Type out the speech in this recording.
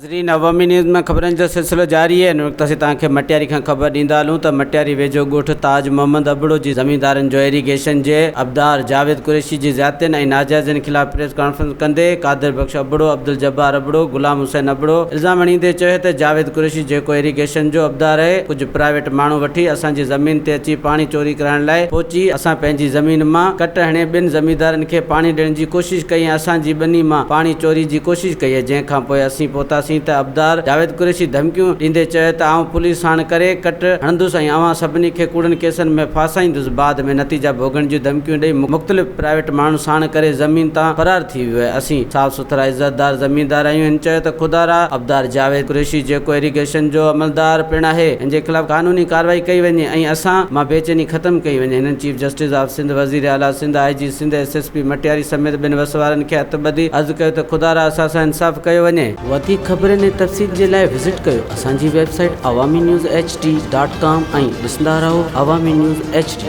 ناظرين عوامي نيوز ۾ خبرن جو سلسلو جاري آهي هن وقت اسين توهان کي مٽياري کان خبر ڏيندا هلون ته مٽياري ويجهو ڳوٺ تاج محمد ابڙو جي زميندارن جو ايريگيشن جي عبدار جاويد قريشي جي زيادتين ۽ ناجائزين خلاف پريس ڪانفرنس ڪندي قادر بخش ابڙو، عبدالجبار ابڙو، غلام حسين ابڙو الزام هڻيندي چيو ته جاويد قريشي جيڪو ايريگيشن جو عبدار آهي ڪجهه پرائيويٽ ماڻهو وٺي اسان جي زمين تي اچي پاڻي چوري ڪرائڻ لاء پهچي اسان پنهنجي زمين مان ڪٽ هڻي ٻن زميندارن کي پاڻي ڏيڻ جي ڪوشش ڪئي ۽ اسان جي ٻني مان پاڻي چوري جي ڪوشش ڪئي جنهن کان پوء اسين پهتاسين ته عبدار جاويد قريشي ڌمڪيون ڏيندي چيو ته آئون پوليس ساڻ ڪري ڪٽ هڻندس ۽ اوهان سڀني کي ڪوڙن ڪيسن ۾ ڦاسائيندس بعد ۾ نتيجا ڀوڳڻ جون ڌمڪيون ڏئي مختلف پرائيويٽ ماڻهن ساڻ ڪري زمين تان فرار ٿي ويو آهي اسين صاف سٿرا عزتدار زميندار آهيون هن چيو ته خدارا عبدار جاويد قريشي جيڪو ايريگيشن جو عملدار پڻ آهي هن جي خلاف قانوني ڪارروائي ڪئي وڃي ۽ اسان مان بيچيني ختم ڪئي وڃي هنن چيف جسٽس آف سنڌ وزير اعليٰ Sindh I G Sindh S S P Matiari سميت ٻين وس وارن کي هٿ ٻڌي عرض ڪيو ته خدارا اسان سان انصاف ڪيو وڃي. وڌيڪ خبرن ۽ تفصيل جي لاء وزٽ ڪيو اسان جي website Awami news H D dot com ۽ ڏسندا رهو عوامي نيوز ايڇ ڊي.